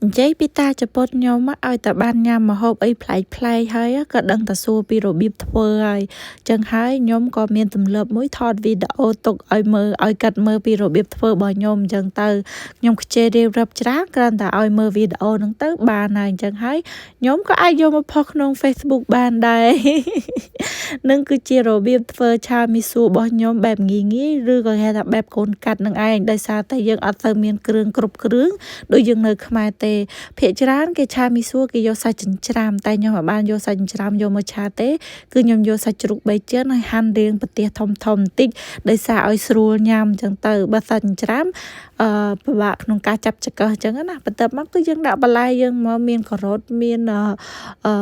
និយាយពីតាជប៉ុនខ្ញុំឲ្យតែបានញ៉ាំម្ហូបអីប្លែកៗហើយក៏ដឹងតែសួរពីរបៀបធ្វើហើយចឹងហើយខ្ញុំក៏មានទម្លាប់មួយថតវីដេអូទុកឲ្យមើលឲ្យកាត់មើលពីរបៀបធ្វើរបស់ខ្ញុំអញ្ចឹងទៅខ្ញុំខ្ជិលរៀបរាប់ច្រើនគ្រាន់តែឲ្យមើលវីដេអូហ្នឹងទៅបានហើយអញ្ចឹងហើយខ្ញុំក៏អាចយកមកផុសក្នុង Facebook បានដែរ នឹងគឺជារបៀបធ្វើឆាមីសួររបស់ខ្ញុំបែបងាយងាយឬក៏គេហៅថាបែបកូនកាត់នឹងឯងដោយសារតែយើងអត់សូវមានគ្រឿងគ្រប់គ្រឿងដូចយើងនៅខ្មែរទេភាគច្រើនគេឆាមីសួរគេយកសាច់ចិញ្ច្រាំតែខ្ញុំអត់បានយកសាច់ចិញ្ច្រាំយកមកឆាទេគឺខ្ញុំយកសាច់ជ្រូកបីជើងហើយហាន់រាងប្រទេសធំធំបន្តិចដោយសារឲ្យស្រួលញ៉ាំអញ្ចឹងទៅបើសាច់ចិញ្ច្រាំអឺពិបាកក្នុងការចាប់ចង្កឹះអញ្ចឹងណាបន្ទាប់មកគឺយើងដាក់បន្លែយើងមកមានការ៉ុតមានអឺ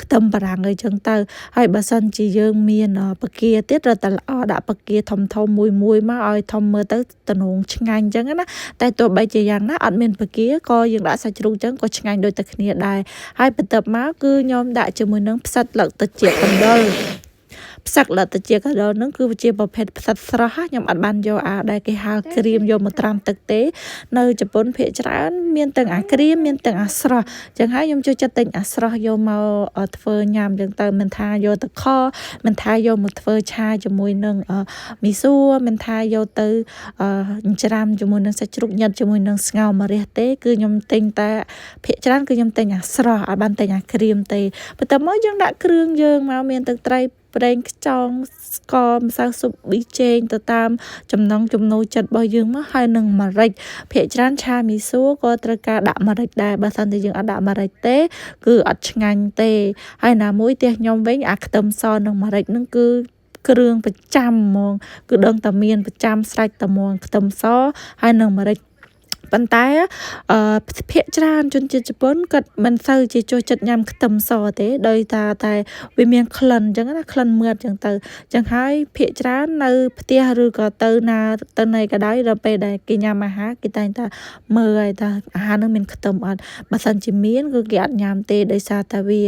ខ្ទឹមបារាំងអីចឹងទៅហើយបើសិនជាយើងមានបង្គាទៀតរត់តែល្អដាក់បង្គាធំធំមួយមួយមកឲ្យធំមើលទៅតំណងឆ្ងាញ់អញ្ចឹងណាតែទោះបីជាយ៉ាងណាអត់មានបង្គាក៏យើងដាក់សាច់ជ្រូកអញ្ចឹងក៏ឆ្ងាញ់ដូចតែគ្នាដែរហើយបន្ទាប់មកគឺខ្ញុំដាក់ជាមួយនឹងផ្សិតលឹកត្រចៀកកណ្ដុរផ្សឹកលតិចកដោនឹងគឺជាប្រភេទផ្សិតស្រស់ខ្ញុំអត់បានយកអាដែលគេហាលក្រៀមយកមកត្រាំទឹកទេនៅជប៉ុនភាគច្រើនមានទាំងអាក្រៀមមានទាំងអាស្រស់ចឹងហើយខ្ញុំចូលចិត្តទិញអាស្រស់យកមកធ្វើញ៉ាំចឹងទៅមិនថាយកទៅខមិនថាយកមកធ្វើឆាជាមួយនឹងមីសួរមិនថាយកទៅច្រាំជាមួយនឹងសាច់ជ្រូកញ៉ិតជាមួយនឹងស្ងោរម្រះទេគឺខ្ញុំទិញតែភាគច្រើនគឺខ្ញុំទិញអាស្រស់អត់បានទិញអាក្រៀមទេបន្ទាប់មកយើងដាក់គ្រឿងយើងមកមានទឹកត្រីប្រេងខ្យងស្ករម្សៅស៊ុបប៊ីចេងទៅតាមចំណង់ចំណូលចិត្តរបស់យើងមកហើយនឹងម្រេចភាគច្រើនឆាមីសួរក៏ត្រូវការដាក់ម្រេចដែរបើសិនជាយើងអត់ដាក់ម្រេចទេគឺអត់ឆ្ងាញ់ទេហើយណាមួយផ្ទះខ្ញុំវិញអាខ្ទឹមសនិងម្រេចនឹងគឺគ្រឿងប្រចាំហ្មងគឺដឹងតែមានប្រចាំស្រេចតែហ្មងខ្ទឹមសហើយនិងម្រេចប៉ុន្តែអឺភាគច្រើនជនជាតិជប៉ុនគាត់មិនសូវជាចូលចិត្តញ៉ាំខ្ទឹមសទេដោយថាតែវាមានក្លិនអញ្ចឹងណាក្លិនມືតអញ្ចឹងទៅអញ្ចឹងហើយភាគច្រើននៅផ្ទះឬក៏ទៅណាទៅណីក៏ដោយដល់ពេលដែលគេញ៉ាំអាហារគេតែងតែមើលឲ្យថាអាហារនឹងមានខ្ទឹមអត់បើសិនជាមានគឺគេអត់ញ៉ាំទេដោយសារតែវា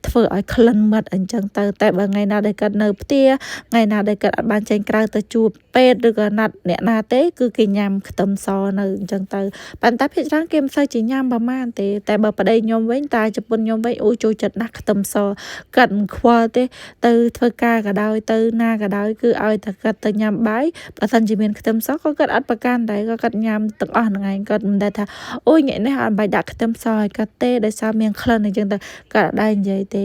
ធ្វើឲ្យក្លិនមាត់អញ្ចឹងទៅតែបើថ្ងៃណាដែលគាត់នៅផ្ទះថ្ងៃណាដែលគាត់អត់បានចេញក្រៅទៅជួបពេទ្យឬក៏ណាត់អ្នកណាទេគឺគេញ៉ាំខ្ទឹមសនៅអញ្ចឹងទៅប៉ុន្តែភាគច្រើនគេមិនសូវជាញ៉ាំប្រហែលទេតែបើប្តីខ្ញុំវិញតែជប៉ុនខ្ញុំវិញអូចូលចិត្តណាស់ខ្ទឹមសគាត់មិនខ្វល់ទេទៅធ្វើការក៏ដោយទៅណាក៏ដោយគឺឲ្យតែគាត់ទៅញ៉ាំបាយបើសិនជាមានខ្ទឹមសក៏គាត់អត់ប្រកាន់ដែរក៏គាត់ញ៉ាំទាំងអស់ហ្នឹងឯងគាត់មិនដែលថាអូយថ្ងៃនេះអត់បាច់ដាក់ខ្ទឹមសឲ្យគាត់ទេដោយសារមានក្លិនអញ្ចឹងទៅគាត់អត់ដែរនិយាយទេ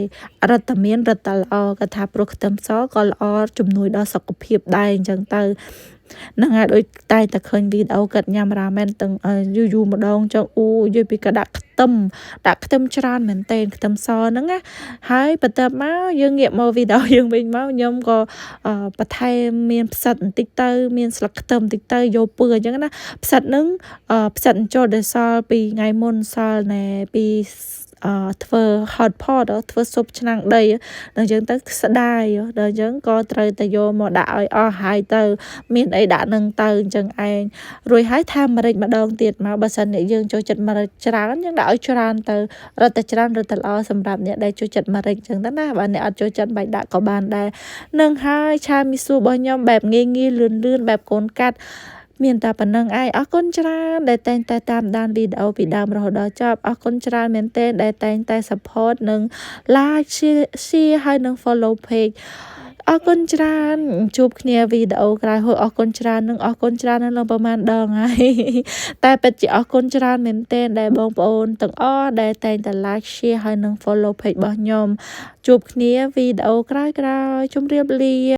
រត់តែមានរត់តែល្អគាត់ថាព្រោះខ្ទឹមសក៏ល្អជំនួយដល់សុខភាពដែរអញ្ចឹងទៅហ្នឹងហើយដូចតែតែឃើញវីដេអូគាត់ញ៉ាំរ៉ាមែនទាំងយូរយូរម្ដងចឹងអូយយពីគាត់ដាក់ខ្ទឹមដាក់ខ្ទឹមច្រើនមែនតេនខ្ទឹមសហ្នឹងណាហើយបន្ទាប់មកយើងងាកមកវីដេអូយើងវិញមកខ្ញុំក៏បន្ថែមមានផ្សិតបន្តិចទៅមានស្លឹកខ្ទឹមបន្តិចទៅយកពឿអញ្ចឹងណាផ្សិតហ្នឹងផ្សិតចូលដែលសល់ពីថ្ងៃមុនសល់ណែពីអឺធ្វើ hot pot ធ្វើស៊ុបឆ្នាំងដីដល់យើងទៅស្ដាយដល់យើងក៏ត្រូវតែយកមកដាក់ឲ្យអស់ហើយទៅមានអីដាក់នឹងទៅអញ្ចឹងឯងរួចហើយថាម្រេចម្ដងទៀតមកបើសិនអ្នកយើងចូលចិត្តម្រេចច្រើនយើងដាក់ឲ្យច្រើនទៅរត់តែច្រើនរត់តែល្អសម្រាប់អ្នកដែលចូលចិត្តម្រេចអញ្ចឹងទៅណាបើអ្នកអត់ចូលចិត្តបាច់ដាក់ក៏បានដែរនឹងហើយឆាមីសួររបស់ខ្ញុំបែបងាយងាយលឿនលឿនបែបកូនកាត់មានតែប៉ុណ្ណឹងឯងអរគុណច្រើនដែលតែងតែតាមដានវីដេអូពីដើមរហូតដល់ចប់អរគុណច្រើនមែនទែនដែលតែងតែ support និង like share ហើយនិង follow page អរគុណច្រើនជួបគ្នាវីដេអូក្រោយហូតអរគុណច្រើននិងអរគុណច្រើននឹងប្រហែលដងហើយតែពិតជាអរគុណច្រើនមែនទែនដែលបងប្អូនទាំងអស់ដែលតែងតែ like share ហើយនិង follow page របស់ខ្ញុំជួបគ្នាវីដេអូក្រោយៗជម្រាបលា។